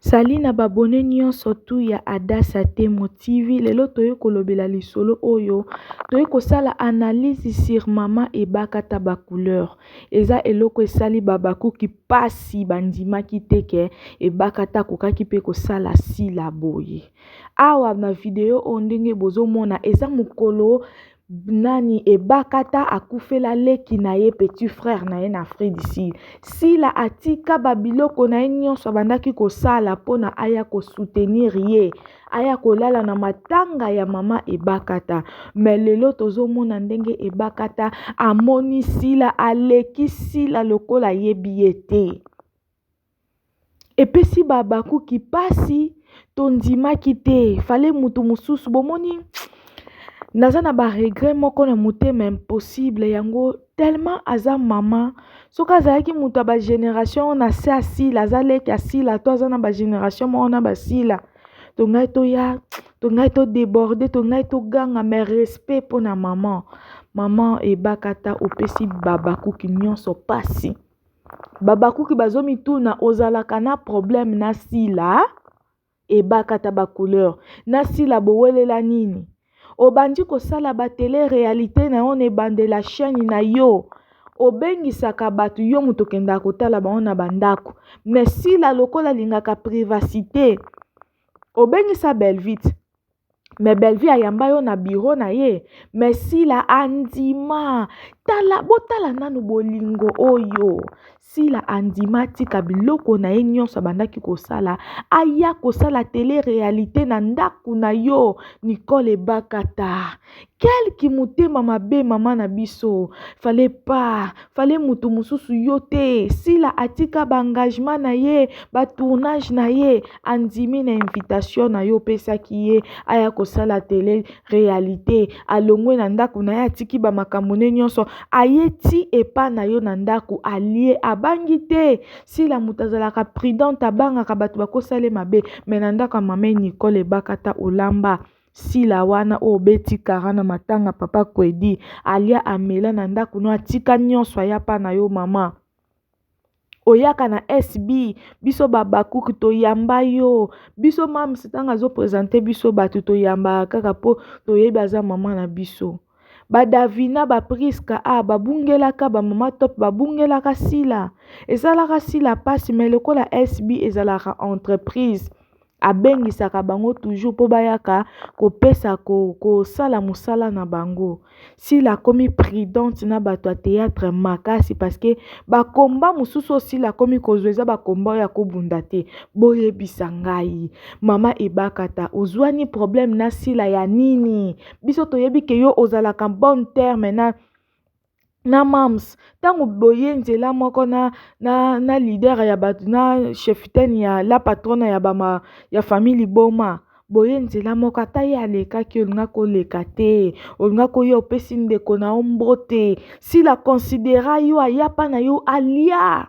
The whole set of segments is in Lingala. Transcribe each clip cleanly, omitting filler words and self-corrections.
Salut na ba abonnes nionso tout ya Hadassa Temo TV lelo toye kolobela lisolo oyo toye kosala analyse sur maman Ebakata ba couleur eza eloko esali ba bakuki pasi bandimaki te ke Ebakata akokaki pe kosala Sila boye awa na video oyo ndenge bozomona eza mokolo nani ebakata akufela leki na ye petit frère na ye na Afrique du Sud. Sila atika ba biloko na ye nyonso abandaki kosala mpona aya kosoutenir ye, aya kolala na matanga ya mama Ebakata. Mais lelo tozomona ndenge Ebakata amoni Sila, aleki Sila lokola ayebi ye te. Epesi ba habakuki pasi tondimaki te fallait mutu mususu bomoni naza na ba regret moko na motema impossible yango tellement aza mama soki azalaki mutu ya ba generation na se asila aza leki asila to aza na ba generation moko na basila tongai toya tongai to deborde tongai toganga mais respect mpona maman maman ebakata opesi babakuki nyonso pasi B'habacuc bazo mituna ozalaka na problème na sila? Ebakata ba couleur na sila bowelela nini? Obandi kosala ba tele realite na yo na ebandela chaine na yo obengisaka batu yo mutu okendaka kotala bango na ba ndaku mais sila lokola alingaka privacite obengisa Belvite mais Bellevue ayamba yo na bureau na ye mais Sila andima tala botala nanu bolingo oyo Sila andima atika biloko na ye nyonso abandaki kosala aya kosala tele realite na ndako na yo Nicole Ebakata quel kimotema mabe mama na biso fallait pas fallait mutu mosusu yo te Sila atika ba engagement na ye ba tournage na ye andimi na invitation na yo opesaki ye aya kosala tele realite alongwe na ndako na ye atiki ba makambo ne nyonso aye ti epa na yo na ndako alie abangi te Sila moto azalaka prudente abangaka bato bakosala ye mabe mais na ndako ya mama Nicole Ebakata olamba Sila wana oyo obeti kara na matanga papa Kwedi alia amela na ndako no atika nyonso aya pa na yo mama oyaka na SB biso ba Habacuc toyamba yo biso mams ntango azo presente biso bato toyambaka kaka po toyebi aza mama na biso ba Davina ba Prisca ah babungelaka ba mama top babungelaka Sila esalaka Sila pasi mais lokola SB ezalaka entreprise abengisaka bango toujours po bayaka kopesa kosala mosala na bango Sila akomi prudente na bato ya theatre makasi parce que ba combat mosusu oyo Sila akomi kozwa eza ba combat oyo akobunda te boyebisa ngai mama Ebakata ozwani problème na Sila ya nini biso toyebi ke yo ozalaka bon terme na na mams ntango boye nzela moko na, na, na leader ya bato na chefitaine ya la patrona ya bama ya famille liboma boye nzela moko ata ye alekaki olinga koleka te olinga koya opesi ndeko na yo mbote sila considera yo ayapa na yo alia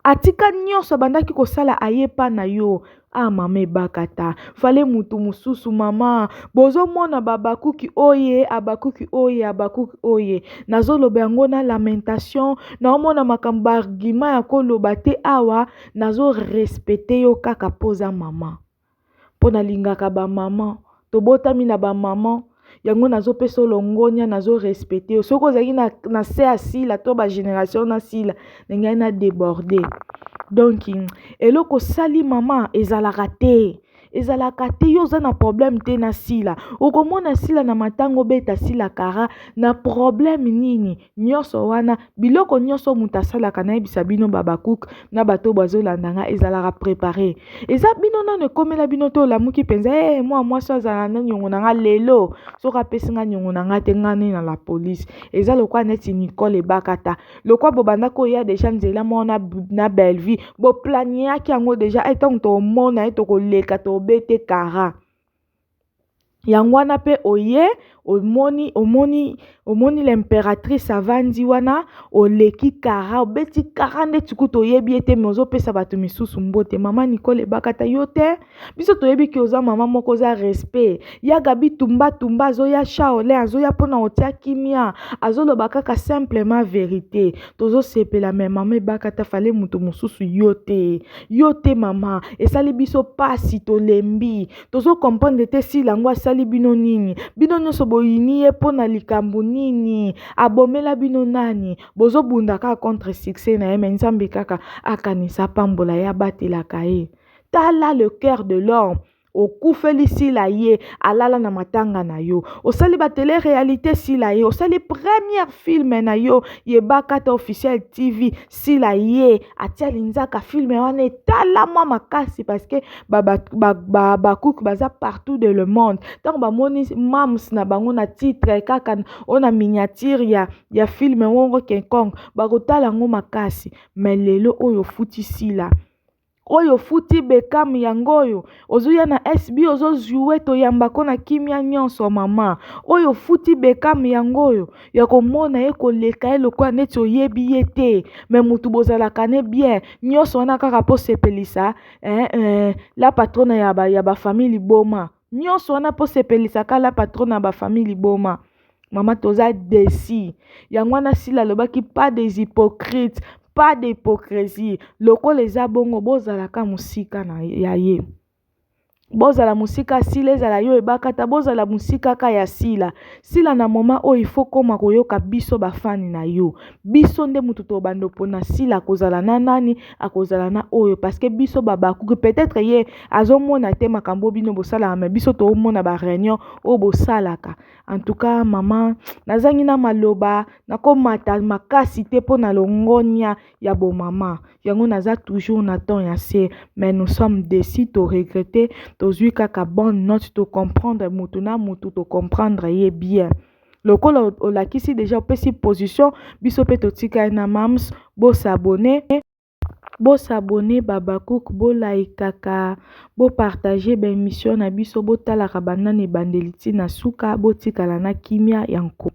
Atika nionso abandaki kosala aye epa na yo ah mama ebakata fale mutu mususu mama bozomona ba habakuki oye habakuki oye habakuki oye nazoloba yango na lamentation naomona makambo ba argument ya koloba te awa nazo respecte yo kaka po oza mama mpo nalingaka ba maman tobotami na ba maman yango nazopesa yo longonya nazo respecte yo soki ozalaki na, na se ya sila to ba generation na sila na ngai na deborde donc eloko osali mama ezalaka te ezalaka te yo oza na problème te na sila okomona sila na matanga obeta sila kara na problème nini Nionso wana biloko nionso mutu asalaka nayebisa bino ba Habacuc na bato oyo bazolanda nga ezalaka prepare eza bino nanu ekomela bino te olamuki penza eh mwana mwasi oyo azala na niongo na nga lelo soki apesi nga niongo na nga te nga nde na la police eza lokola neti Nicole Ebakata lokola bobanda koya deja nzela moko na, na Bellevue boplaniaki yango deja eh ntango tokomona ye tokoleka tobete kara yango wana pe oye Omoni, omoni, omoni l'impératrice avandi wana, oleki kara, obeti kara ndeti kutu oyebi ye te, me ozopesa bato misusu mbote. Mama Nicole Ebakata, yo te, biso toyebi ke oza mama moko oza respect. Ya Gabi tumba tumba azoya, Shaolin azoya mpona otia kimia, azoloba kaka simplement verité, tozosepela. Me mama Ebakata, fale moto mosusu, yo te, yo te mama. Esali biso pasi, tolembi, tozocomprendre te. Sila yango asali bino nini? Bino nyonso boyini ye mpo na likambo nini? Abomela bino nani? Bozobunda kaka contre succès na ye. Me Nzambe kaka akanisa, apambola ye, abatelaka ye. Tala le cœur de l'homme. Okufeli Sila, ye alala na matanga na yo, osali batélé réalité Sila ye, osali première film na yo Yebaka Ta Officiel TV, Sila ye atia linzaka. Film wana etalama makasi parce que bakuku baza partout de le monde. Ntango bamoni mams na bango na titre kaka oyo na miniature ya film moko quelconque, bakotala yango makasi. Me lelo oyo ofuti Sila, oyo ofuti Bekam, yango oyo ozoya na SB, ozojouer, toyambako na kimia nyonso. Mama, oyo ofuti Bekam, yango oyo ya komona ye koleka ye lokola neti oyebi ye te, me motu bozalaka ne bien. Nyonso wana kaka mpo sepelisa eh, la patronne ya bafamille liboma. Nyonso wana mpo sepelisaka la patronne ya bafamille liboma. Mama, toza déçus. Yango wana Sila alobaki: pas des hypocrites, pas d'hypocrisie. Lokola eza bongo, bozalaka mosika na ya ye, bozala mosika. Sila, ezala yo Ebakata, bozala mosika ka ya Sila. Sila, na moment oyo ifo koma koyoka biso bafani na yo. Biso nde motu tobanda mpona Sila akozala na nani, akozala na oyo, parce que biso babakuki, peut-être ye azomona te makambo bino bosalaka, me biso toomona baréunion oyo bosalaka. En tout cas, mama, nazangi na maloba, nakomata makasi te mpo na longonia ya bomama. Yango naza toujours na temps ya se, mais nous sommes déçus, toregretter. Tozwi kaka bonne note, tocomprendre mutu na mutu, tocomprendre ye bien. Lokola olakisi déjà, opesi position, biso mpe totikali na mams. Bos'abonner, bos'abonner babacook, bolaikaka, bopartager baémission na biso, botalaka banda na ebandeli ntina suka. Botikala na kimia ya nko.